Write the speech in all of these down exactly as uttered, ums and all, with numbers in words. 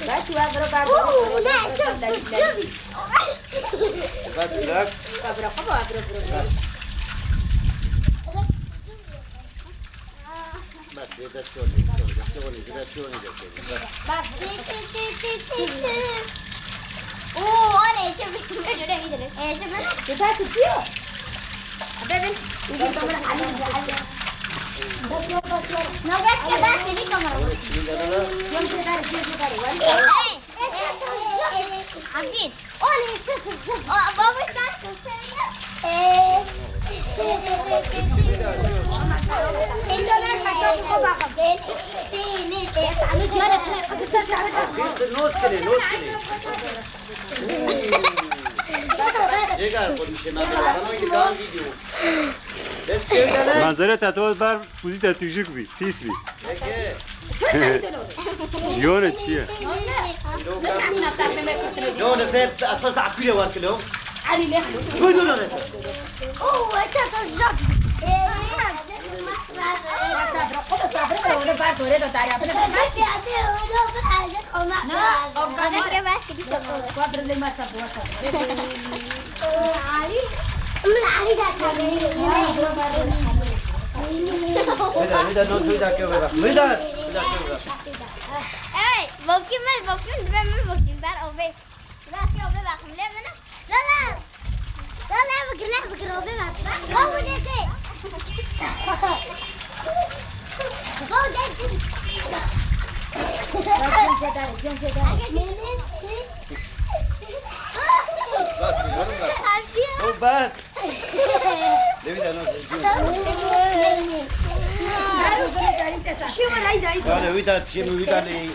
Bas, we biro ber. Oo, ne, çok güzel. Bas, bırak. Bas, bırak, baba, bırak, bırak. Bas. Bas, bir de şöyle, şöyle, şöyle, bir de şöyle. Bas. Bas. Tı, tı, tı, tı, tı, tı. Oo, anne, çok güzel. Ee, çok güzel. Güzel tutuyor. Bebek. No, ves que va a salir como. Hey, hey, hey, hey, Abdin. Olha, baba está com fome. Nos kine, nos kine. Cêka xwe dişê me bêle, hema yê dî video. Manzere te to ber kuzî te tûjik bî, pîs bî. Jiyone çi ye? No, ne fem, esas da akûle war kilo. Duy, duy, duy, duy. Oo, eke te jok. Vida, vida, no, vida, que vida. Vida, vida, que vida. Ey, bokî me, bokî min dibe min bokî ber ove. Ber ke ove bexim lê min. Lala. Lala, bikir, lala, bikir, ove bexim. Baba, ne te? Baba, ne te? Bas, yorum da. Afiye. O bas. Lê wî de nas. Şî wî de, şî wî de lê.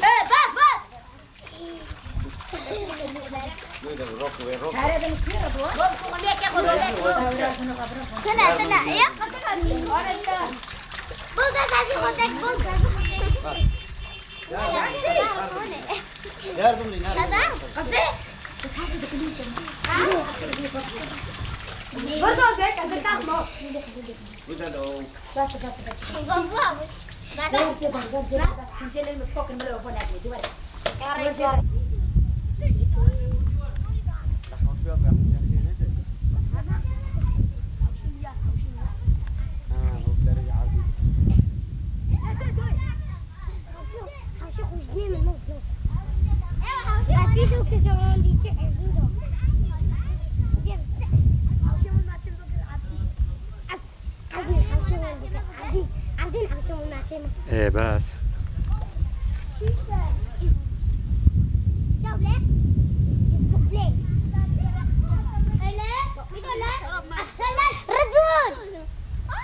Ee, bas, bas. Tena, tena, ya, bulda tabii kotek, bulda. Yardım edin, yardım edin. Kızı. Burada olacak, hazır kalkma. Burada da o. Bas, bas, bas. Baba, baba. Ver cebim, ver cebim, bas. Pencerelerimi kokun, böyle o bonek mi? Duvar. Ê, bes.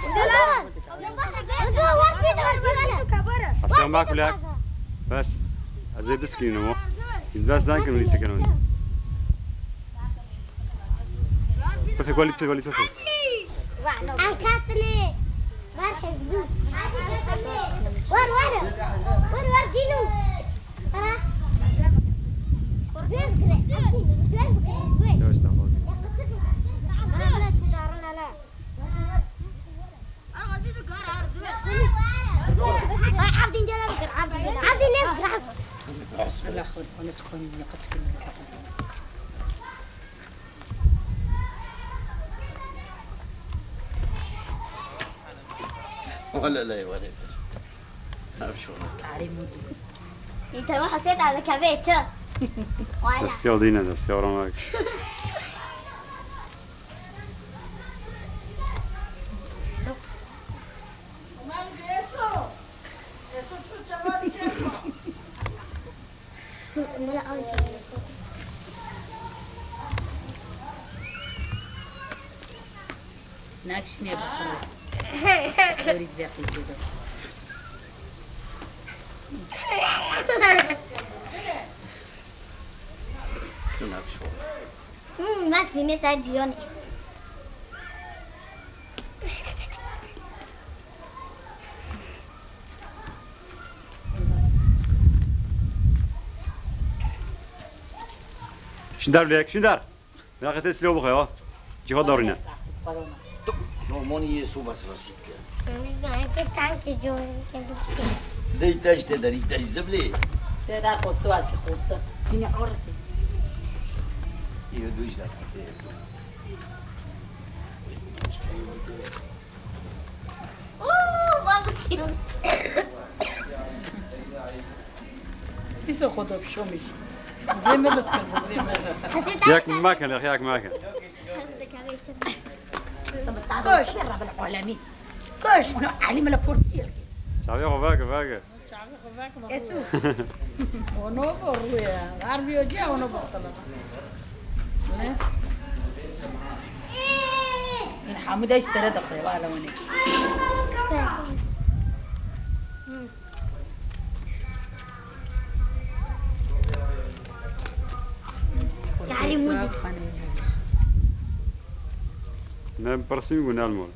Ridwan! Ridwan! Ridwan, wextê te. Hasan bak, kulak. Bes. Ez ê biskînim o. Bes nakim lîstikên wan. Pifik welî, pifik welî, pifik. Em ketine ber hevdû. Wer, wer. Wer, wer, dîno. Ha? Wer bikire. Wer bikire. Wer. Yavaş, tamam. Wer, wer, çi darûn hele. Ay, Abdin, gel, Abdin. Abdin, Abdin, gel, Abdin. Allah, Allah, Allah. ولا لا يا ولد. ما في شغل. Îte we hesê te dikeve çi? Wala. Destê Odîne, destê Oromak. Nakşine bixwe. Dorî divê qîzê de. Suna bişo. Hmm, mas dîne ser ciyonê. Şindar lek, şindar. Merak etme, silah bu ya. Cihad darine. No, monî yê soba sira sît ke. Belki tanki coğrafya. Lê te işte derî te zivlê. Te dar postu al, postu. Tine orası. Îro du işte. Oo, balıkçı. Îsa xwe de pişomiş. Vê me bes kir, vê me. Yak mekin, yak mekin. Koş. Rabbil alemin. Koş. Onu alim le portiye. Çavê xwe veke, veke. Yesu. Ono bu rüya. Harbi hoca ono bu tamam. Ne? Yine Hamide işte de xewa la wene. Yani mudi. Ne pirsî min got, nelmol.